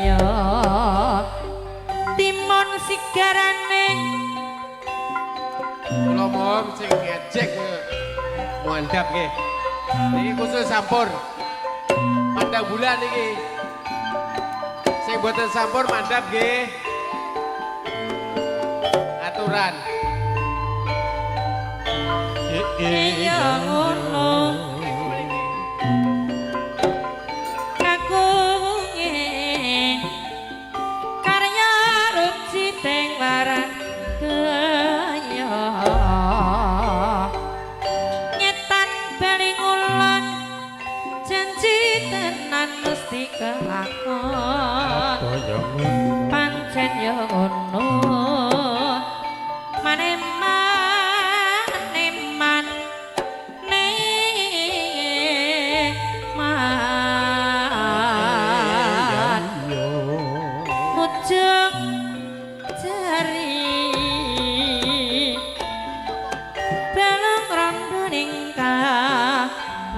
Iya timun sigarane Kula mohon sing ngejek mandap nggih. Niki khusus sampur. Pandang bulan niki. Sing boten sampur mandap nggih. Aturan. Iya ngono kakunge karya ruci teng waran kaya nyetan bali ngulon janji tenan mesti kelakon pancen ya ngono maneman neman neman ujung jari balung rondo ning kalopo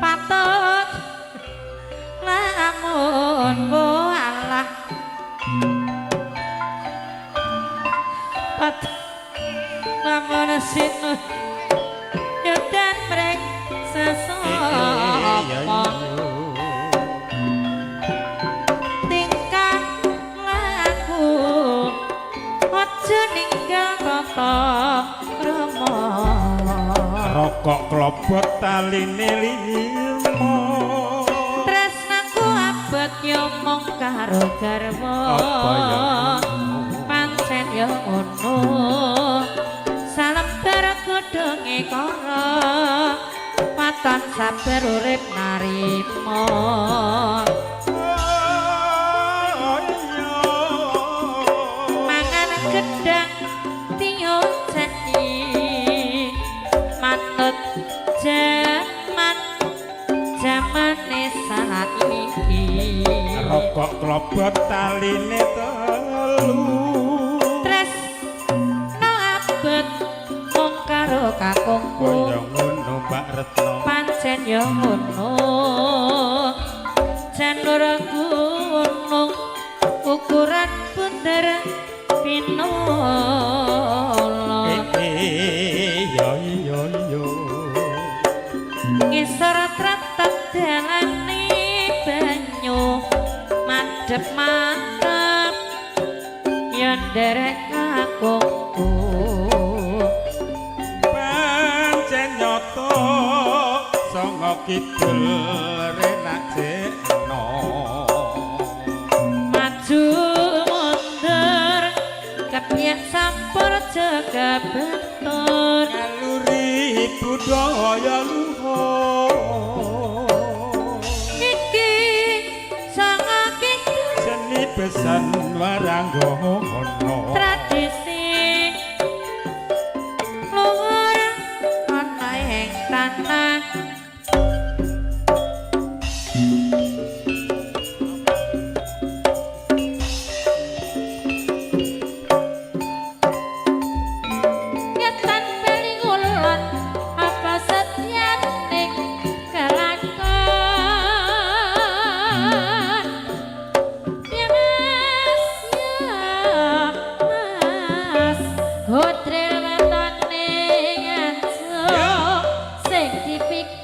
patut lamun walah patut lamun sinun yudan mrek sesapa tingkah laku aja ninggal tata krama Rokok klobot taline limo. Tresnaku abot yo mung karo garwa Apa ya? Pancen yo ngono salembar godhonge kara waton sabar urip narima mangan gedang dioceni manut jaman jamane saiki Rokok klobot taline telu. Tresno abot mung karo kakungku Kaya ngono Mbak Retno. Pancen ya ngono janur gunung ukuran bunder pinolo Iya iya iya. Ngisor tratap dalane banyu madhep mantep ya nderek kakungku. Pancen nyata sanga kidul renak jekno. Maju mundur kepyak sampur jaga bentur Ngaluri budaya luhur. Iki sanga kidul Seni besan waranggono. Tradisi luhur ana ing tanah. Ngetan bali ngulon apa setyane kelakon ya mas ya mas godrel wetone ngaco sing dipikir.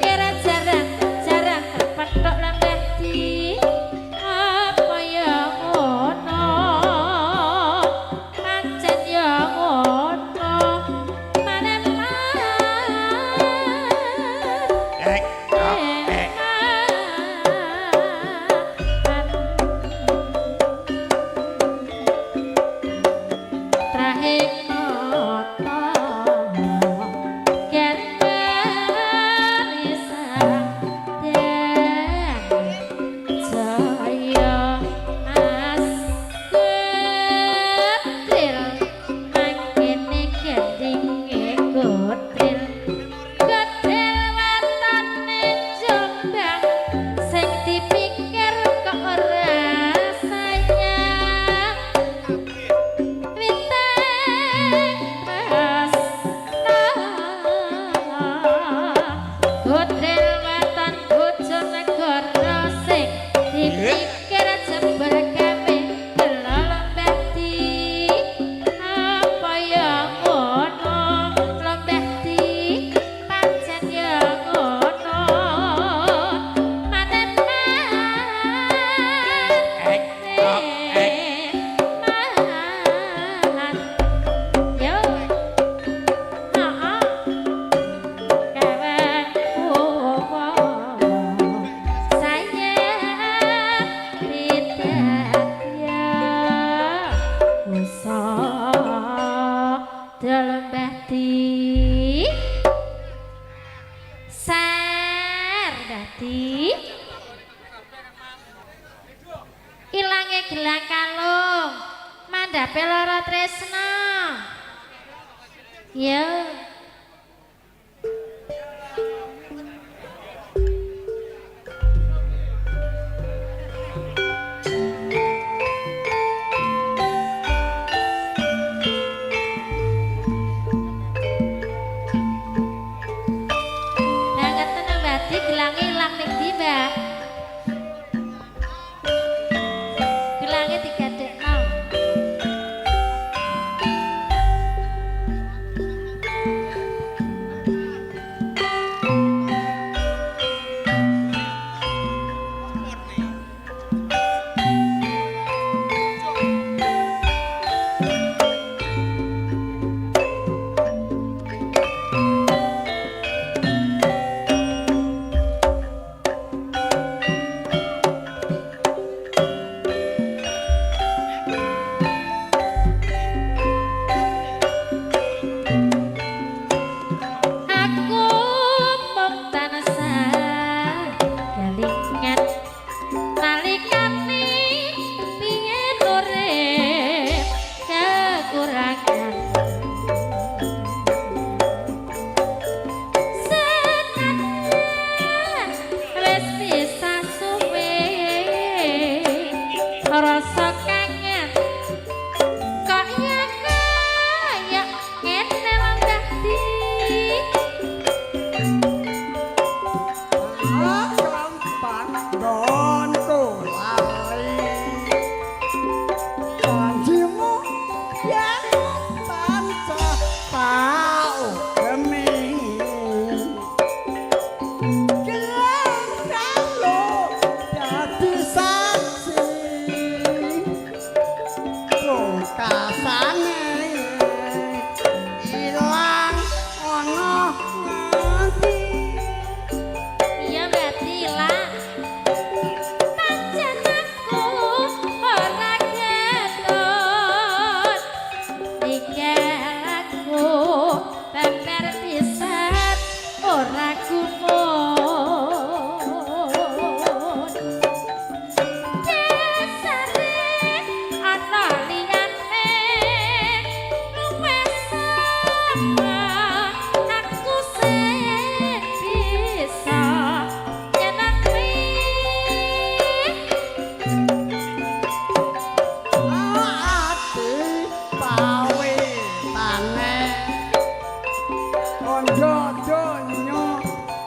Bondo donya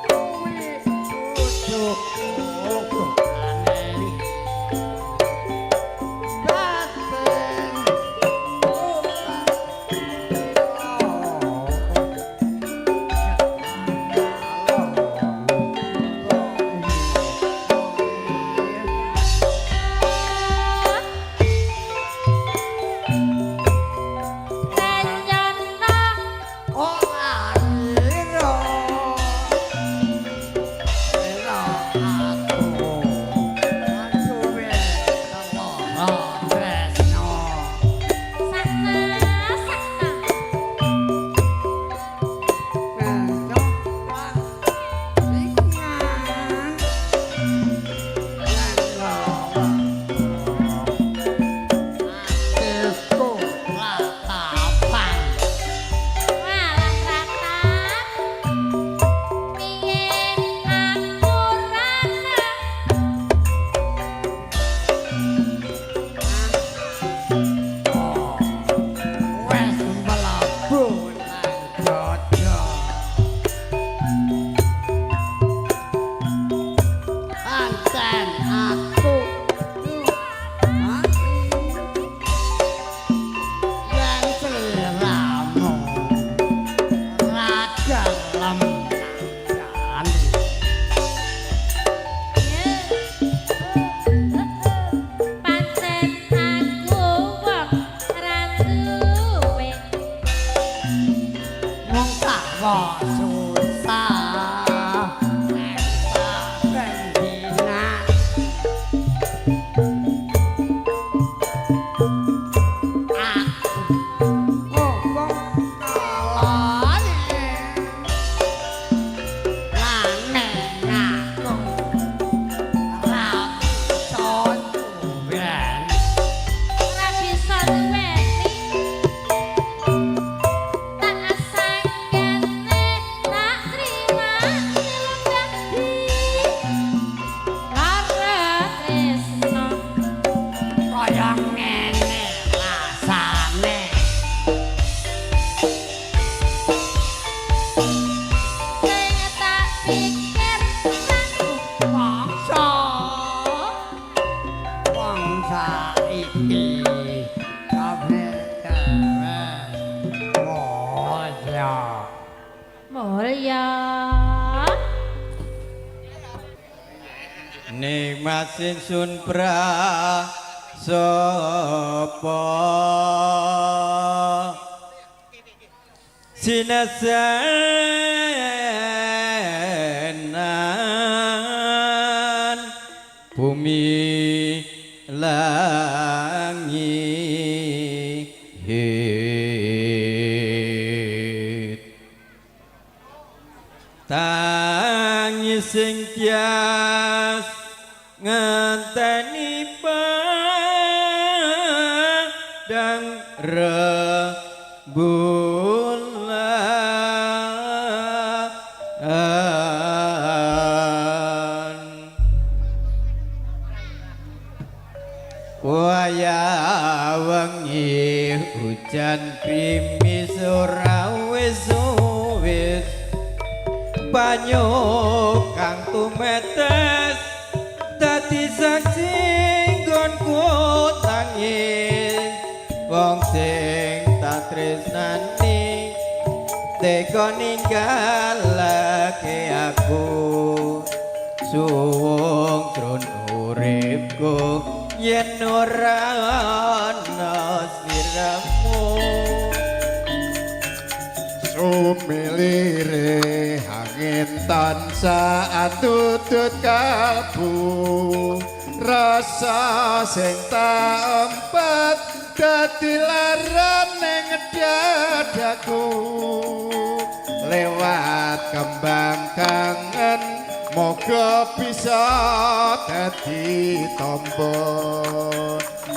kuwi kudu ane batin. Kanyana Ora ira ira aku aduwe lara tresno. Sakna sakna. Besok pasingan lan lara atiku latapan. Walah ratap piye aku rana. Wes mlebu nang dada. Pancen aku mati yen sliramu ra gelem nandani. Pancen aku wong ra duwe. Mung tawa susah saben dina. Aku ngomong kalane laneng aku ra bisa duweni. Ora bisa duweni, tak asanggane tak trima dadi lara tresno. Kaya ngene rasane. Sing tak pikir Bangsa wong saiki kabeh dhewe mulya. Mulya. Nikmat sinsun pra sapa sinesenan bumi langit, tangis sing tias ngenteni padang rembulan. Waya wengi hujan grimis ora wis wis, banyu kang tumetes dadi saksi nggonku tangis. Wong sing tak tresnani tega ninggalake aku, suwung tron uripku yen ora ana sliramu. Sumilire angin tansah atutut kalbu, rasa sing tak empat dadi larane dadaku. Lewat kembang kangen moga bisa dadi tombo.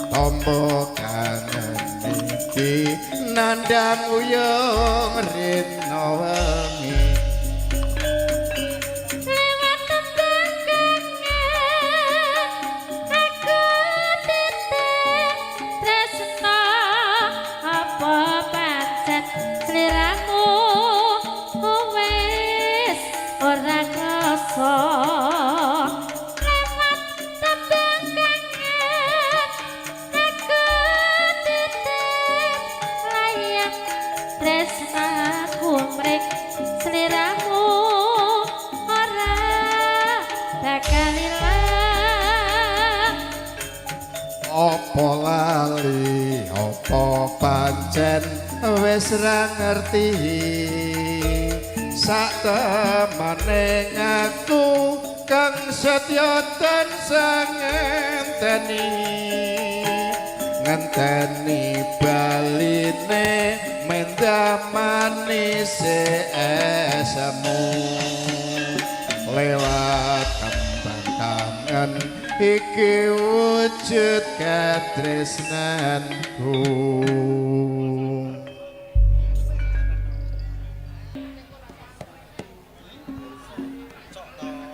Tombo kangen iki nandang uyung rina wengi. Lewat tembang kangen aku titik tresno, apa pancen sliramu wis wis ra ngerti sak temene ngaku kang setya tansah ngenteni ngenteni baline mendah manis esemu lewat kembang kangen iki wujud katresnanku.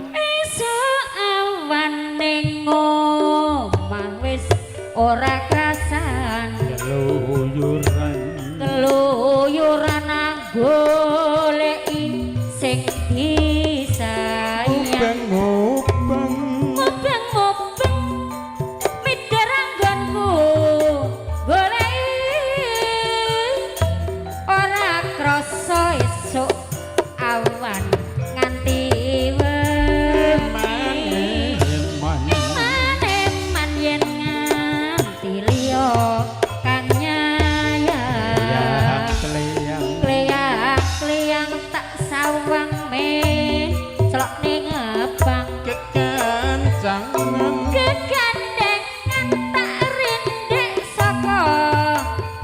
Esuk awan ning omah wis ora krasan Keluyuran keluyuran goleki sing disayang Mubeng-mubeng mubeng-mubeng mider anggonku goleki ora krasa esuk awan nganti wengi. Eman Eman-eman yen nganti liya kang nyayang Kleyang Kleyang-kleyang tak sawang men celok ning ngebang kekancangan kegandengan tak rindek saka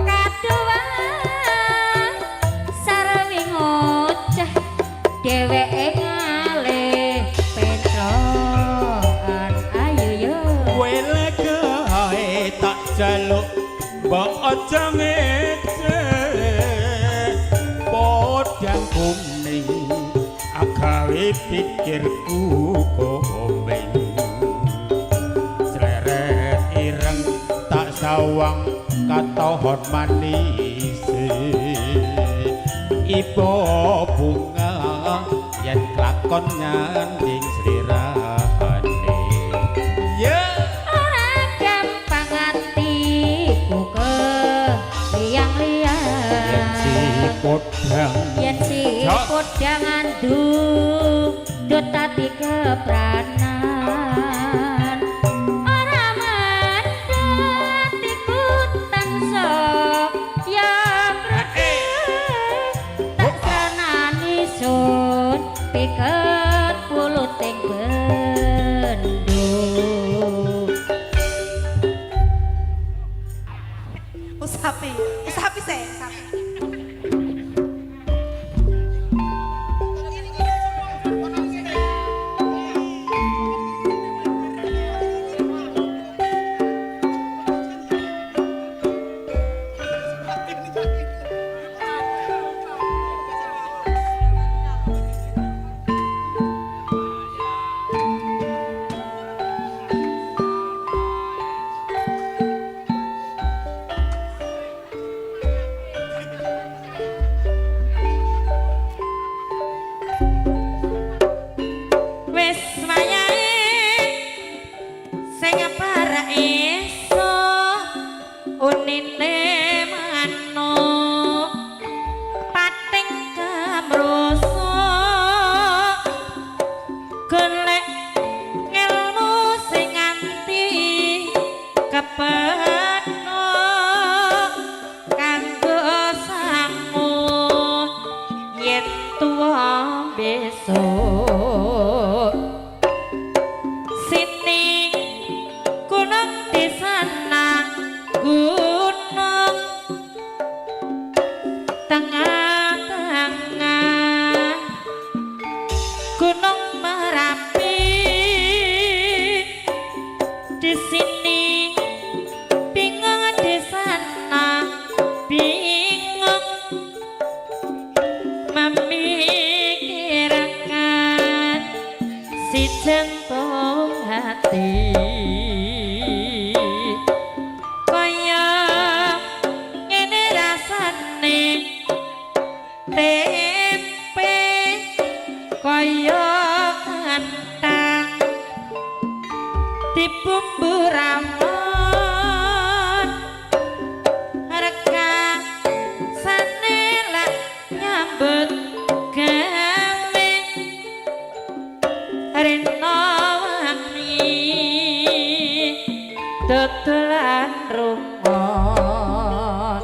kaduwan sarwi ngoceh dheweke ngalih petrokan ayo yo Welekae tak jaluk mbok aja ngece podang kuning agawe pikirku komeng sleret ireng tak sawang katohon manis ibu bunga yen klakon nyanding slirane ya. Ora gampang atiku ke liang-liang Yen si podang yen si Jok. podang andu dut ati kepranan ora mandhet iku tansah ya tak senani sun piket puluting bendu. Usapi, usapi sih, usapi. Wis wayahe sing para esuk unine manuk pating kamrusuk golek ngelmu sing nganti kepethuk kanggo sangu yen tuwa besok sini gunung di sana gunung tengah-tengah gunung Merapi di sini bingung di sana bingung memikirkan si jantung hati kaya ngene rasane tempe kaya kentang dibumbu rawon reka sane lak nyambut gawe rena wangi dodolan rumon.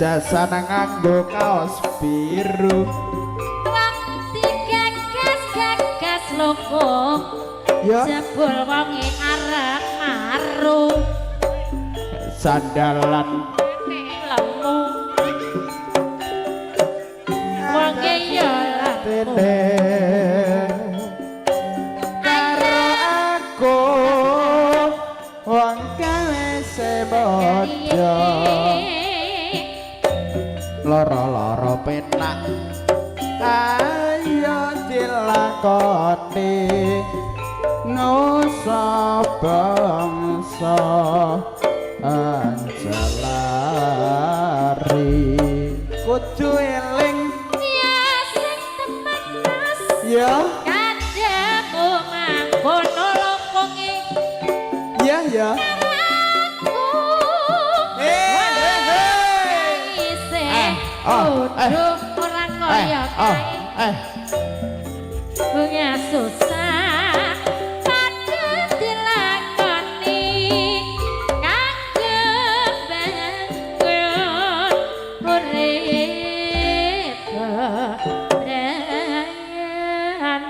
Jas-jasan nganggo kaos biru. Wong digagas-gagas loko. Ya. Jebul wonge arep maru. Sandalan Lemu. Wonge ya lemu. tene. Karo aku wong gawe sebojo. Loro-loro penak ayo dilakoni nusa bangsa anjalari kudu eling Ya sing temen Mas. Ya Kandamu mangkono lokonge ya ya aku. Eh, Isih oh, eh. kudu ora kaya oh, kae. Eh. Bunga susah padha dilakoni kanggo bangun urip bebrayan.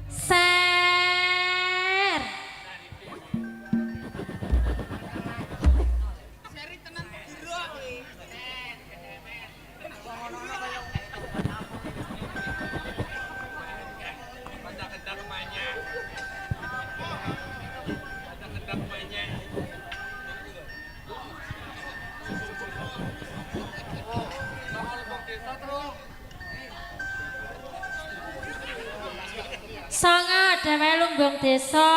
Ser. Sanga dhewe lumbung desa.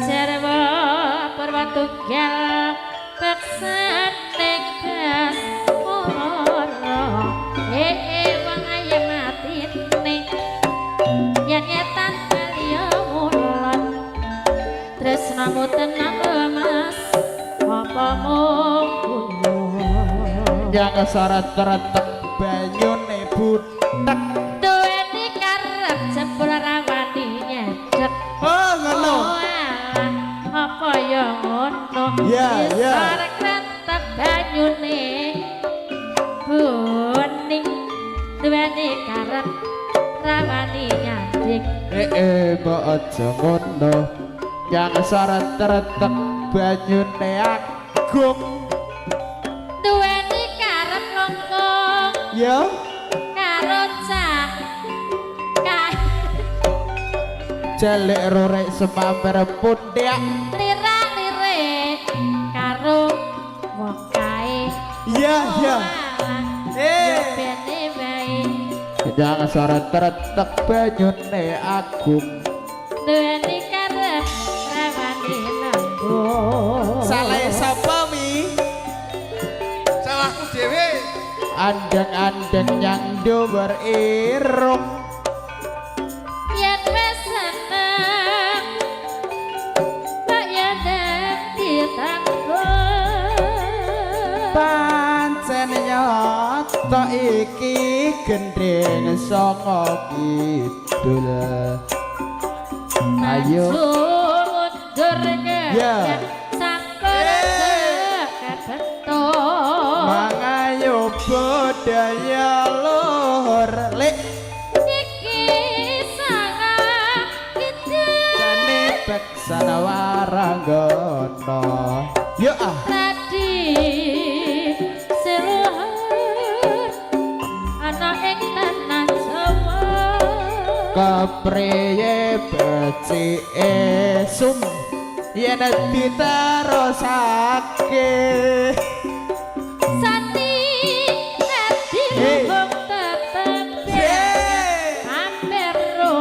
Jarwa Purwatunggal beksaning Baskara. Wong ayem atine yen ngetan kaliya ngulon. Tresnamu tenang lho Mas, apa mung guyon. Yang syarat teretek banyune butek. Duweni karep jebul rawani nyedek. Oh ngono. Oh alah, apa ya ngono? Ya, ya. Isor krentek banyune bening. Duweni karep rawani nyadek. Mbok aja ngono. Yang syarat teretek banyune agung. Duweni karep longkong Ya. karo cah kae Jelek rorek semamper pundak. lirak-lirik karo wong kae. Ya ya. Oh alah, Eh. yo bene wae. Yang syarat teretek banyune agung. Duweni karep rawani nanggung. Salah sapa mi? Salahku dhewe. Andeng-andeng yang dhuwur irung. Yen wis seneng mbok yen ditanggung. Pancen nyata iki gendheng saka kidul. Ayo. Maju mundur Ya. sampun kebentuk. Mangayo budaya luhur lek Iki sangat kidul. jane beksana waranggono. Yo ah. Radi siluhur ana ing tanah Jawa. Kepriye becike sum yen diterusake. Sati dadi Hey. lumbung tetep ampero.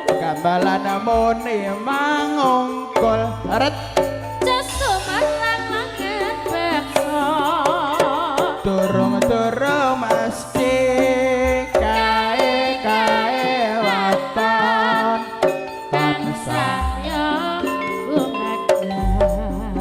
Gambalan muni mangungkul ret Cesumarang mangan bakso. durung-durung mesti kae-kae waton Tansah yo gumagan.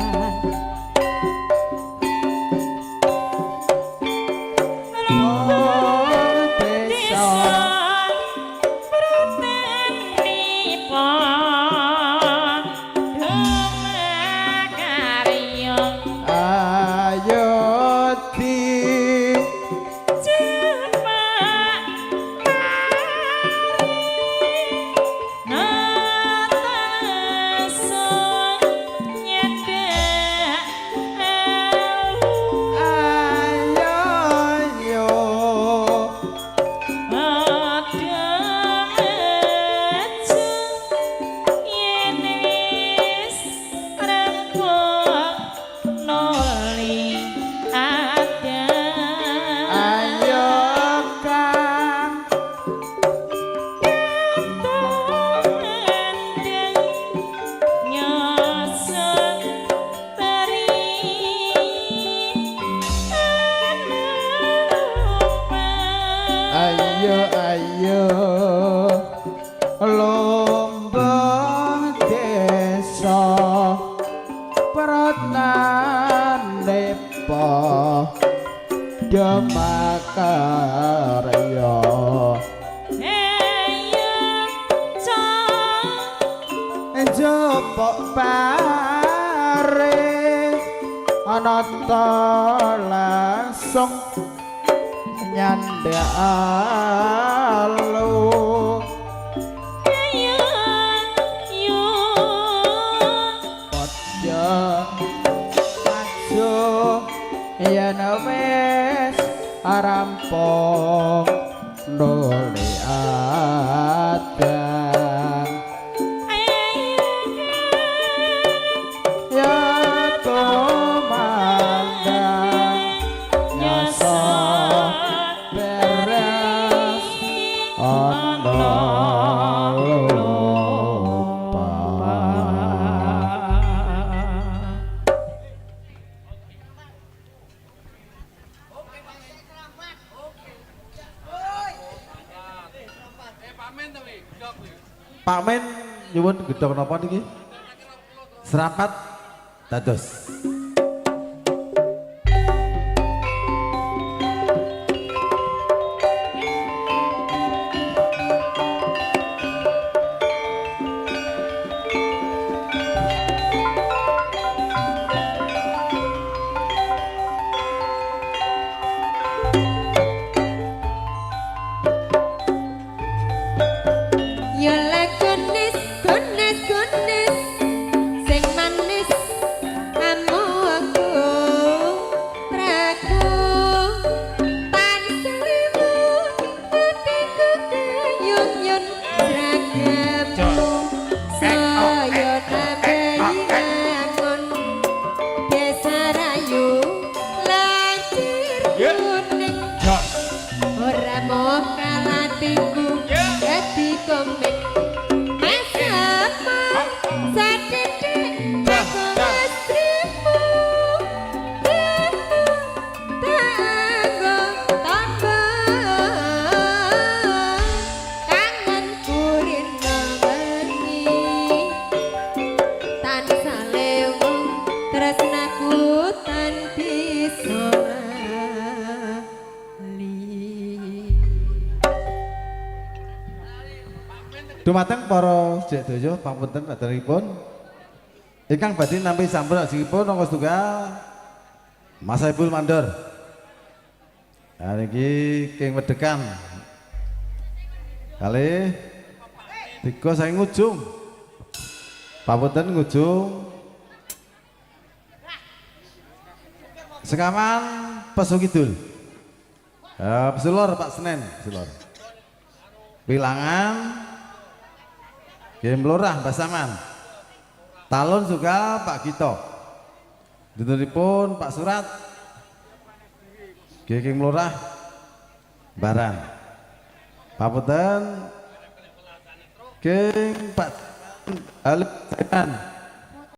Ayo ayo lumbung desa pratane padha makarya. Ayo cok Njupuk pare anata langsung nyandhak alu. Ayo yo Padha maju yen wis rampung nuli adang. Ayo Ya tumandang nyasa beres ana lupa. Pak Men nyuwun gedhong napa niki? Serapat dados. Yo lagonis gonis gonis sing manis amoku traku tanselimu atiku kayun-yun seragammu saya nambahi angon desa rayu lancir kuning ora mau kalatiku dadi komik masama sadidik aku istrimu tanggo tambah kangen kurina bengi tansah lewung tresnaku tan bisa lali. Dumateng para sedaya pangapunten kadaripun ingkang badhe nampi sampun ajengipun angka setunggal Mas Saiful Mandor. Nah niki king wedekan. Kalih tiga saking ngujung. Pangapunten ngujung. Sekawan Pesu Kidul. Pesulor Pak Senen, Pesulor. Wilangan Game Lurah Mbah Saman. Talun juga Pak Gito. Dintenipun Pak Surat. King Lurah Baran. Papunten King Pak Alif Saiman.